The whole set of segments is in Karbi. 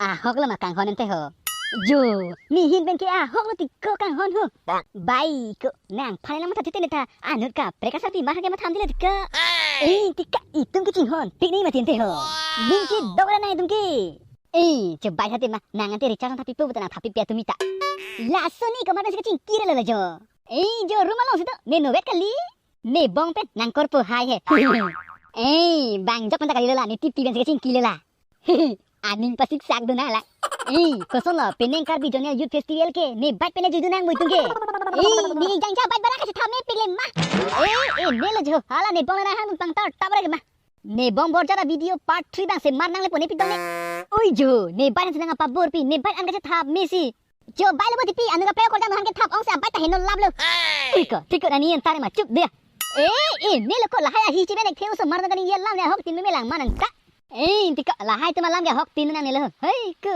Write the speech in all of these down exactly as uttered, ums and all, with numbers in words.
Ahok lo ma kanghon ente ho. Jo, nehin pen ke ahok lo tiko kanghon ho. Bai ko nangphan nangmatha titi ne tha. Anut kaprek asarpi mar ke matham dile tiko. Eh, tiko itum ke chinghon pik ne mati ente ho. Ning ke dok ra nang itum ke. Eh, che bai tha te ma nang ante recharge thap pipo puta nang thap pipi atum ita. Laso ne komat si kachingki ra lo la jo. Eh, jo room along si to ne novet kali. Ne bong pen nang korpo hai he. Eh, bang jok pen ta kali lo la, ne tipi pen si kachingki lo la. Aning pasik sak do na la. Eh, koson lo, penang Karbi Zonal Youth Festival ke, ne bike pen ne judu nang muitung ke. Eh, ne jangja bike bara kasi thame pik le ma. Eh, eh, ne lo jo, hala ne bong na hang pangtar tabra ke ma. Ne bong borja ra video part three bang se mar nang le pone pitong ne. Oi jo, ne bike si nang apa bor pi, ne bike an kasi thap me si. Jo bai lo bo tipi, anu kaprek akorjang han ke thap ong si abai ta heno lap lo. Tiko, tiko nani yen tare ma chup dia. Eh, eh, ne lo ko lahai ahi chiben ek theu so mar nang kani ye lam ne ahok tin me lang manang ka. Eh, tiko lahai te ma lam ke ahok tin nang ne lo. Hei ko.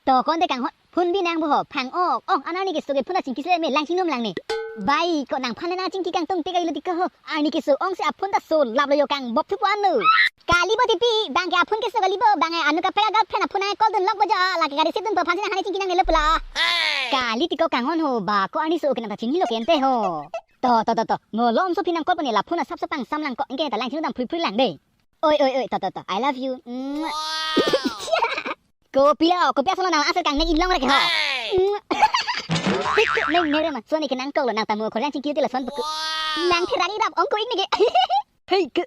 To kon te kanghon, phun bi nang bo ho, phang ok, ong, an arni keso ke phun achingki si le me lang chingnom lang ne. Bai ko nangphan nang chingki kangtung te kali lo tiko ho. Arni keso ong si aphun ta so lap lo jo kang bok thupo anu. Kali bo tipi, bang ke aphun keso kali bo, bang ke anu kaprek a girlfriend aphun nang call dun lok bo jo, lake ka receive dun po phan si nang hane chingki nang ne lo pula. Kali tiko kanghon ho, ba ko arni so ke nang ta chingki lo ke ente ho. To, to, to, to, ngo lom so phi nang call po ne la phun asap so pang sam lang ko, ingke ta lang chingno dam phui phui lang de. Oi, oi, oi, to, to, to, I love you. Mwah. Kopi lo, kopi asal nang asal kang ne inglong rek ho. Mwah. Tik, neng, neng re ma, so ne ke nang call lo nang tamu akorjang chingki te lason peko. Nang thirari rap ong ko ik ne ke. Hei ke.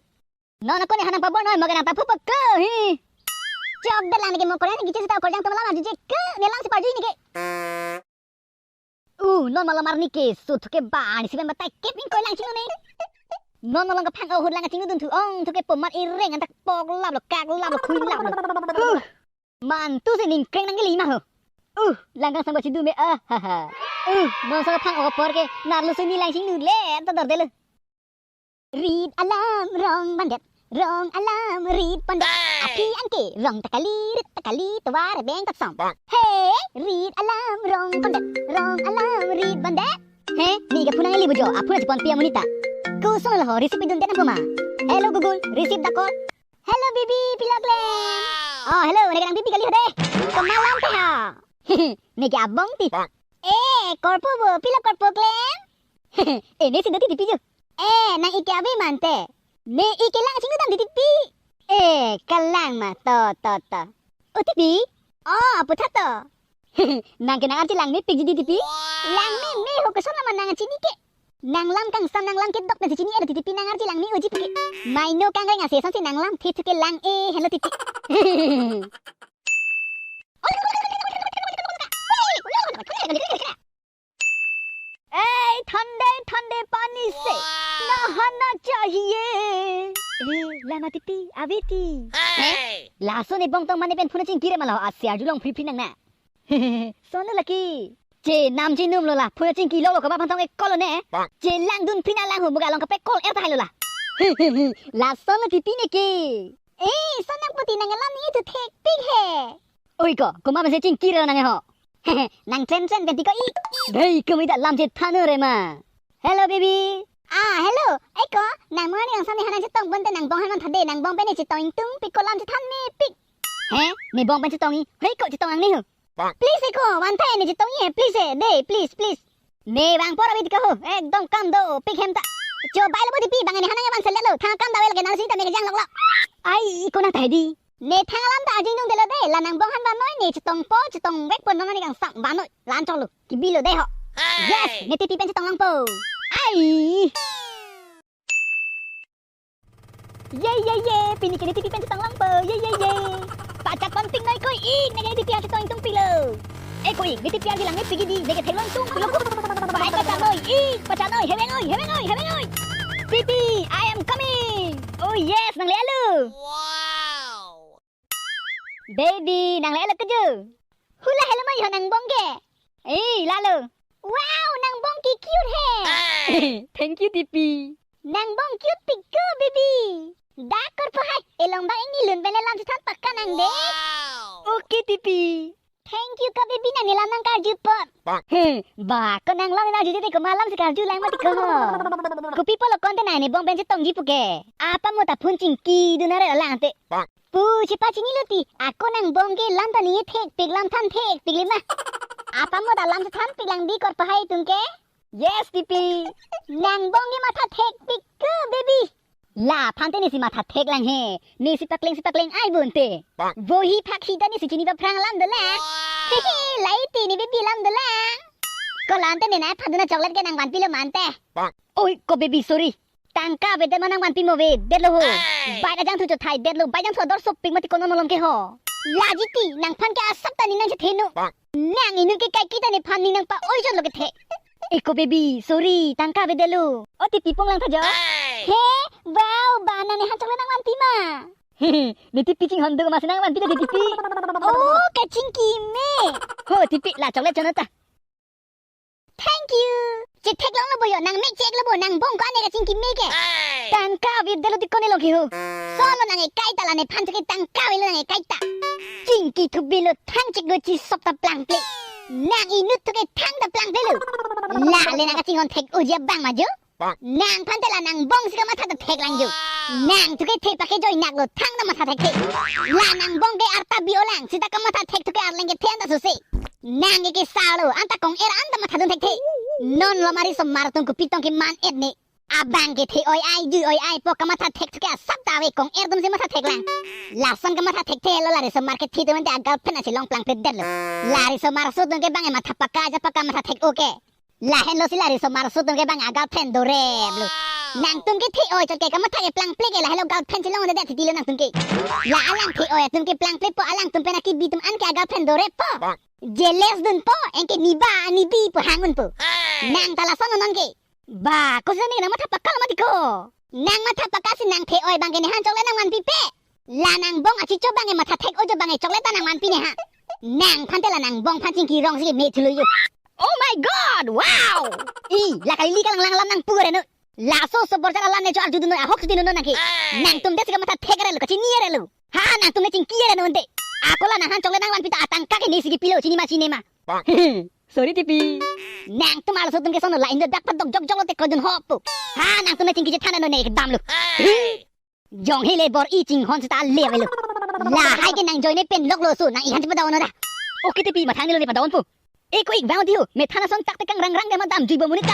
Non ako ne hanang pabor noi, mo ke nang ta phu peko hi. Chok de lang ne ke mo akorjang chingki si ta akorjang tum lam arju je ke, ne lam si parju ne ke. Uh, non malom arni keso thu ke ba, arni si pen batai kep ingkoi lang chingno ne. Non malom kaphang ahut lang kachingno dun thu ong thu ke pomat ireng antak pok lap lo, kak lap lo, khui lap lo. Uh, mantu si ning kreng nang kali ma ho. Uh, lang kangsam ba chidu me, ah, ha, ha. Uh, non sa kaphang ahut apor ke, narlo sini lang chingno le, to dor de lo. Rit alam rong bandet, rong alam rit bandet. Hey! Aphi anke rong ta kali, rit ta kali, tovar beng ta som. Hey, rit alam rong bandet, rong alam rit bandet. He, ne ke phun nang ili bo jo, aphun aji pon pi amonit ta. Koson lo ho, receive dun den apa ma? Hello Google, receive the call. Hello baby, pilo klem? Oh, hello, ne ke nang baby kali ho de. Komat lam te ha. Ne ke abong ti. Eh, korpo bo, pilo korpo klem? Eh, ne si do ti tipi jo. Eh, nang ik ke ave mante. Ne ik ke lang chingno dam ti tipi. Eh, kalang ma, to, to, to. O tipi? Oh, aputha to. Nang ke nang arje lang mepik ji ti tipi. Lang meme ho, koson lo ma nang chini ke. Nang lam kangsam, nang lam kedok na chini ada ti tipi, nang arje lang me uji pike. Maino kangreng ase sansi nang lam thi thu ke lang e henlo tipi. ए ठंडे ठंडे पानी से नहाना चाहिए। ए, lama tipi, ave ti. Hey! Laso ne bong tong mane pen phun chingki re ma lo, ase arjulong phri phri nang na. Son lo lake. Che nam chinum lo la, phun chingki lo lo kaba phantong ek kolo ne. Che lang dun phri na lang ho, mo ke along kaprek call er ta hai lo la. Lason lo tipi ne ke. Eh, son nang puti nang lam ni thu thek pik he. Oi ko, komat si chingki re nang ho. Nang tren tren kan ti ko i. Dei, kami dak lam chethan re ma. Hello baby. Ah, hello. Eh ko, nang mo ni nang sami hanan chetong bon te nang bong hanan thade, nang bong pen ne chetong ingtung pik ko lam chethan mepik. He? Ne bong pen chetong i. Hei ko chetong ang ne ho. Please eh ko, one time ne chetong i he, please eh, de, please, please. Ne bang por abi ti ko ho, ekdom kam dopik hem ta. Cho bai lo bo tipi bang ne hanan ya bang sel lo, tha kam da wel ke nang si ta me ke jang lok lo. Ai, ko nang thai di. Ne thang alam ta ajing dung de lo de, la nang bong han vanoi, ne chetong po, chetong vek po non ne kangsam vanoi, lan chok lo, kibi lo de ho. Hey! Yes, ne tipi pen chetong lang po. Ai. Ye, ye, ye, pini ke ne tipi pen chetong lang po, ye, ye, ye. Pachat pon pik noi ko ik, ne ke ne tipi chetong ingtung pik lo. Eh, ko ik, ne tipi arje lang mepik di, ne ke theklong tung pik lo. Bai pachat noi, ik, pachat noi, heveng oi, heveng oi, heveng oi. Tipi, I am coming. Oh yes, nang le alo. Wow. Baby, nang le alo keju. Hula hello ma yo nang bong ke. Eh, lalo. Wow, nang bong ki cute he. Hey! Thank you, tipi. Nang bong cute pik ko, baby. Dak korpo hai, elong bang ingni lun pen le lam chethan pakka nang de. Wow! Okay, tipi. Thank you ko baby, nangli lam nangkarju apot. He, ba, ko nang lam nangkarju te ko ma lam si karju lang mati ko. Kopi apotlo ko ante nangli bong pen chetongji pu ke. Apa mo ta phone chingkidun are lang te. Pu chepa chinilo ti, ako nang bong ke lam ta neli thekpik, lam than thekpik le ma. Apa mo ta lam chethanpik lang di kor pahai atum ke. Yes, Tipi. Nang bong ke matha thekpik ko baby. La aphan te neli si matha thek lang he. Neli si paklang si paklang ai bun te. Bohi phak hi ta neli si chini paphrang lam dolang. Hehe, lahai te neli baby lam dolang. Ko la ante neli nangphan dun a chocolate ke nangvanpilo ma ante. Oi, ko baby, sorry. Tangka avedet ma nangvanpi mo, avedetlo ho. Bike ajangthu chothaidetlo, bike ajangthu ador sopik mati kono nolong ke ho. Laji ti, nangphan ke asap ta neli nangchethe nu. Nang inut ke kaiketa nephan neli nangpa-oi chotlo kethe. E ko baby, sorry, tangka avedetlo. O Tipi pong lang tha jo. He, wow, ba nangli han chocolate nangvanpi ma. Neli Tipi chinghon do ma si nangvanpi de Tipi. Oh, kachingki me. Ho Tipi, la chocolate chonot ta. Thank you. Chetheklonglo bo yo, nang me cheklo bo, nang bong ko ane kachingki me ke. Tangka avedetlo ti kone long ke ho. Solo nang ekai ta, la nephan thu ke tangka avelo nang ekai ta. Chingki thubilo, thang chek do chisop ta plangple. Nang inut thu ke thang ta plangplelo. La le nang kachinghon thek oji abang ma jo. Nangphan te la nang bong si kamatha ta thek lang jo. Nang thu ke the pakejoi naklo, thang ta matha thekthe. La nang bong ke arta bi-o lang, seta kamatha thek thu ke arleng kethe anta sose. Nang ke salo, anta kong-er anta mathadun thekthe. Non lo mari somar atum kopi tong keman-et ne. Abang ke the-oi ai, jui-oi ai po kamatha thek thu ke asap ta ave, kong-er atum si matha thek lang. Lason kamatha thekthe lo, la risomar kethe atum ante a-girlfriend achelong plangpledetlo. La risomar aso atum ke bang e matha paka aja paka matha thek-o ke. Lahenlo si la risomar aso atum ke bang a-girlfriend doreplo. Nangtum ke the-oi chot ke kamatha ke plangple ke lahenlo girlfriend chelongledet titilo nangtum ke. La alang the-oi atum ke plangple po, alangtum pen akibi atum an ke a-girlfriend dorep po. Jealous dun po, anke niba nibi po hang un po. Nang ta lason non ke. Ba, ko si nang matha pakalo mati ko. Nang matha paka si nang the-oi bang ke nehan chocolate nangvanpipe. La nang bong achicho bang ke matha thek-o jo bang ke chocolate ta nangvanpi ne ha. Nangphan te la nang bong phan chingki rong si me thulo yo. Oh my God, wow! I, la kalili kalang lang lam nangpu are no. Laso so borja la lam ne cho arjudun noi, ahok si dun noi nang ke. Nangtum te si kamatha thek arelo, kachini arelo. Ha, nangtum ne chingki arelo ante. Ako la nanghan chocolate nangvanpi ta atangka ke neli si kipilo, chini ma chini ma. Sorry Tipi. Nangtum arloso atum ke sono la indo dak padok jokjok lote kodun hopo. Ha, nangtum ne chingki chethan noi ne damlo. Jong hele bor-i chinghon seta le avelo. Lahai ke nang joine pen loklo so nang ihan chepadon da. Okay Tipi, mathang nelo ne padon po. E ko ik bang diu, methan ason tak tekang rang rang de madam jui bo monit ta.